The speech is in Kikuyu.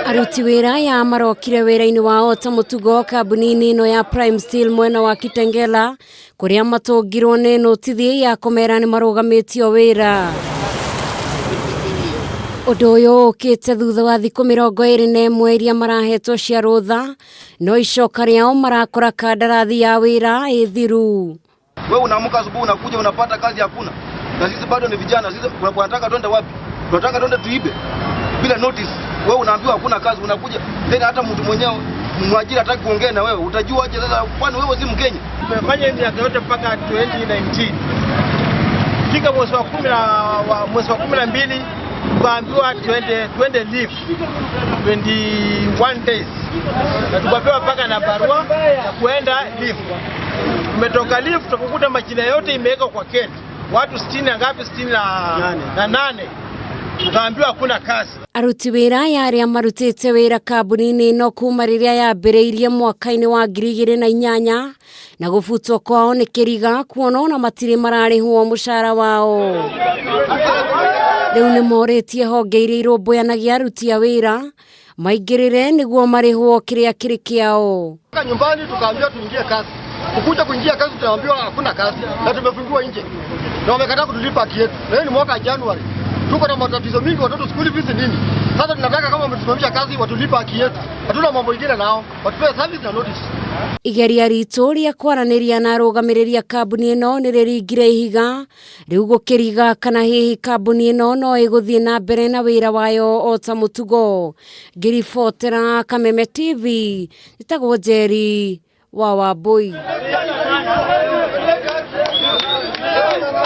Aruti wĩra aya marokire wĩra-inĩ wao ta mũtugo kambuni-inĩ ĩno ya Prime Steel mwena wa Kitengela kũrĩa matũngirwo nĩ notithi ya kũmera nĩ marũgamĩtio wĩra. Ũndũ ũyũ ũkĩte thutha wa thikũ 21 iria marahetwo cia rũtha no icoka rĩao marakora kandarathi ya wĩra ĩthiru. Wewe unaamka asubuhi unakuja unapata kazi hakuna, na sisi bado ni vijana. Sisi tunataka twende wapi? Tunataka twende tuibe bila notice. Wewe unaambiwa hakuna kazi, unakuja tena, hata mtu mwenyewe mwajiri hataki kuongea na wewe, utajua aje sasa? Kwani wewe si Mkenya? Tumefanya miaka yote mpaka 2019 fika mwezi wa 12 tukaambiwa twende leave 21 days na tukapewa mpaka na barua ya kuenda leave. Tumetoka leave tukakuta majina yote imewekwa kwa gate, watu 60 na ngapi, 68, tukaambiwa hakuna kazi. Aruti wĩra aya arĩa marutĩte wĩra kambuni-inĩ ĩno kuma rĩrĩa yambĩrĩirie mwaka-inĩ wa 2008 na gũbutwo kwao nĩ kĩriga kuona ona matirĩ mararĩhwo mũcara wao. Rĩu nĩ morĩtie honge iria irũmbũyanagia aruti a wĩra maingĩrĩre nĩguo marĩhwo kĩrĩa kĩrĩ kĩao. Nyumbani tukaambiwa tuingie kazi, kukuja kuingia kazi tunaambiwa hakuna kazi na tumefungiwa nje na wamekataa kutulipa haki yetu, na hiyo ni mwaka Januari. Tuko na matatizo mingi, watoto school fees nini. Sasa tunataka kama wametusimamisha kazi watulipa haki yetu, hatuna mambo ingine nao, watupe service na notice. Igeria ritũ rĩa kwaranĩria na arũgamĩrĩri a kambuni ĩno nĩ rĩringire ihiga rĩu gũkĩriga kana hihi kambuni ĩno no ĩgũthiĩ na mbere na wĩra wayo o ta mũtugo. Ngĩribotera Kameme TV, njĩtagwo Njeri wa Wambui.